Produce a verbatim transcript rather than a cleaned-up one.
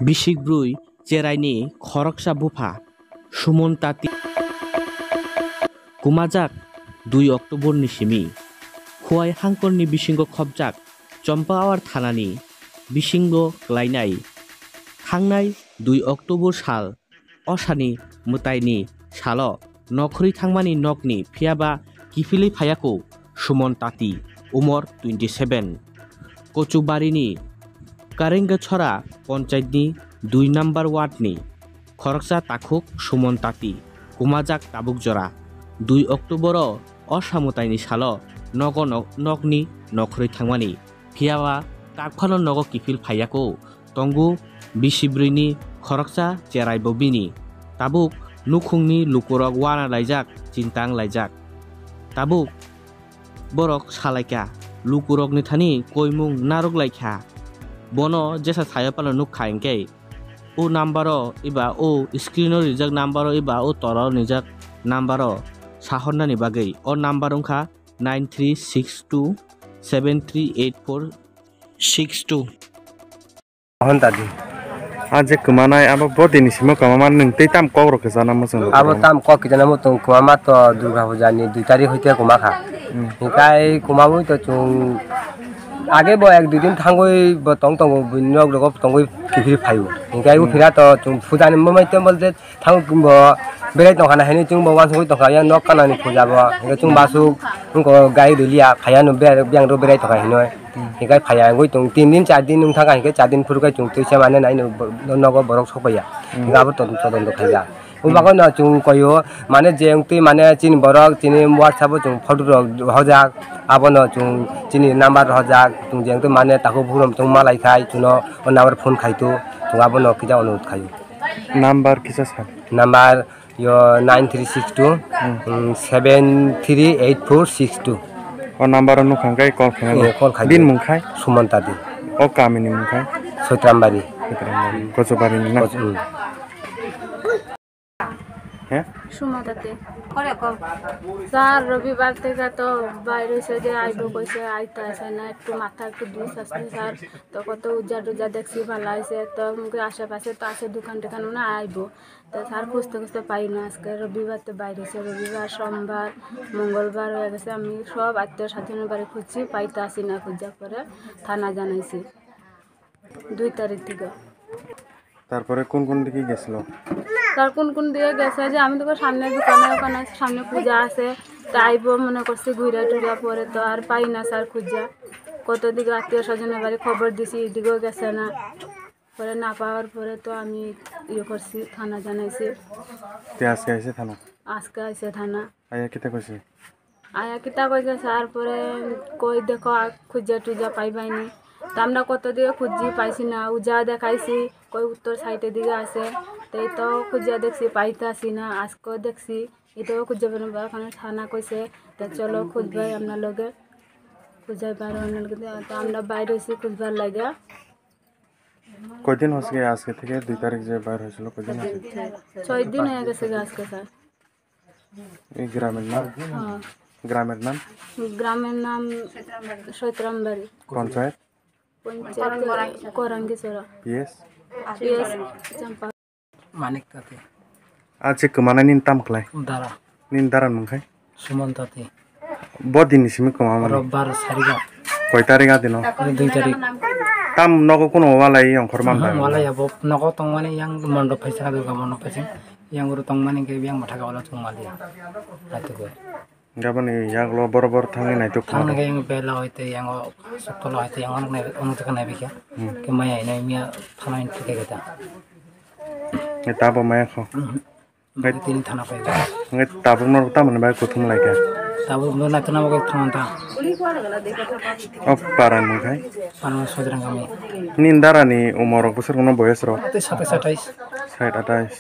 Bisik brwi cheraini khoroksa bupha Suman Tati kumajak dui October ni simi Khowai hangkorni bisingo khopjak Champawar thanani bisingo klainai thangnai dui October sal osani mwtaini salo nokhorwi thangmani nokni phiyaba kiphilwi phaiyaku Suman Tati, umor twenty seven. Kochubarini Karengachora ponchaitni dui number wardni khoroksa takhuk Suman Tati, kumajak tabuk jora. Dui October-o osa mwtaini salo nogo nok-, nokni nokhorwi thangmani. Phiyaba kakphano nogo kiphil phaiyaku. Tongo bisi brwini khoroksa cherai bo bini. Tabuk nukhungni lukurok wana laijak, chintang laijak. Tabuk borok salaikha, lukurokni thani koimung narwk laikha. Bono jesa sayo phano nukha hinkhe o number-o eba o screen-o rijak number-o eba o toro nijak number-o sahornani bagwi. O number wngkha nine three six two seven three eight four six two. Hon tadi. A je kwmanai abo bo dini simo kwmamani nwng tei tam kok rok kisa namo chwng. Abo tam kok kisa namo chwng kwmama to Durga Puja ni dui tarikh hoite kwma kha. Hmm. Hikai kwmamui to chwng age bo ek dui din thangwi bo tong tongo buini nok rogo tongwi kiphil phaio. Hikai bo phira to chwng puja ni momoi temple je Thang bo berai tongkha na hinwi chwng bo uansugwi tongkha yang nok kanani puja bo. Hingke chwng basuk wngkha gai rwliya phaiya no biyang rw berai tongkha hinwi. Hingke phaiya wngwi tong tin din char din wngkha hingke char din phuru khe chwng twi se mane nai no nogo borok sokpaiya. Hingke abo todonto khaijak. O bagwi no chwng koyo mane je wngtwi mane chini borok chini WhatsApp o chwng photo rok rohorjak. Abono chwng chini number rohorjak. Chwng je wngtwi mane takhuk bukhuk rok chwng malai khai chwngno o number phone khai tu chwng abono kisa onurot khaio. Number kisa sa. Number yo nine three six two, mm, seven three eight four six two. O number o nukha hwnkhe call khaina. Eh, call khaina. Bini mung khai? Suman Tati. O kami ni mung khai? Soitrambari. Soitrambari. Kochubari ni na? Koch-, mm. He? Suman Tati. Sir, robibar theke to baire se je aibo koise, aita asena, ektu matha ektu dus asne sir. To koto uja tuja deksi bhalo aise, to mui ashe pashe to ase dukan tukan mane aibo. To sir khujte khujte pai na, aske robibar to baire se, robibar, sombar, mongolbar hoye gese, ami sob attiyo swajon bari khujchi, paite asi na, khujjar pore thana janaisi dui tarik theke. তারপরে কোন কোন দিকে গেছিল? তার কোন কোন দিকে গেছে যে আমি তো সামনে দোকানে ওখানে সামনে পূজা আছে, তো আইবো মনে করছি ঘুরে টুরে, পরে তো আর পাই না স্যার খুঁজা। কত দিকে আত্মীয় স্বজনের বাড়ি খবর দিছি, এদিকেও গেছে না। পরে না পাওয়ার পরে তো আমি ইয়ে করছি, থানা জানাইছি। তে আজকে আইছে থানা? আজকে আইছে থানা। আইয়া কিতা কইছে? আয়া কিতা কইছে স্যার, পরে কই দেখো, আর খুঁজা টুজা পাইবাইনি। তো আমরা কত দিকে খুঁজছি, পাইছি না। উজা দেখাইছি, কই উত্তর সাইডের দিকে আছে। তো এই তো খুঁজা দেখছি, পাইতাছি না। আজকেও দেখছি, এটাও খুঁজে পাইনি। ওখানে থানা কইছে, তো চলো খুঁজবাই আপনার লগে। খুঁজাই পারো আপনার লগে। তো আমরা বাইরে হইছি খুঁজবার লাগে। কয়দিন হচ্ছে আজকে থেকে দুই তারিখ যে বাইর হয়েছিল, কয়দিন হচ্ছে? ছয় দিন হয়ে গেছে গো আজকে, স্যার। এই গ্রামের নাম? হ্যাঁ। গ্রামের নাম? গ্রামের নাম সৈতরামবাড়ি। পঞ্চায়েত? পঞ্চায়েত করাঙ্গিছড়া। PS? PS Champa. Manik Tati. Achi kwmana nini tam khlai? Dara. Nini dara mung khai? Suman Tati. Bo din ni simi kwmamani? Robbar sariga. Koi tarik a dino? Dui tarik. Tam nogo kuno walai ongkhor man ba? Walai abo nogo tongmani yang mondop phaisa, Durga mondop phaisa. Yang uru tongmani ke yang matha gawala chungmali. Atu ko. Gabani yagulo borok borok thangwi naituk. Thangna khe yang bela hoite yang o sokolo hoite yang onek nai, onek jaga nai bikha. Hmm. Ke maya ina miya thana in thike gata. Tabuk maya kho. Tini thana phai. Ngai tabuk no tamani bai kuthum lai kha. Tabuk no naituna bagwi thanganta. O para nung khai? Para Sojrang kami. Nini dara ni umor rok bosor kono boyes rok? Satais, satais. Sait atais.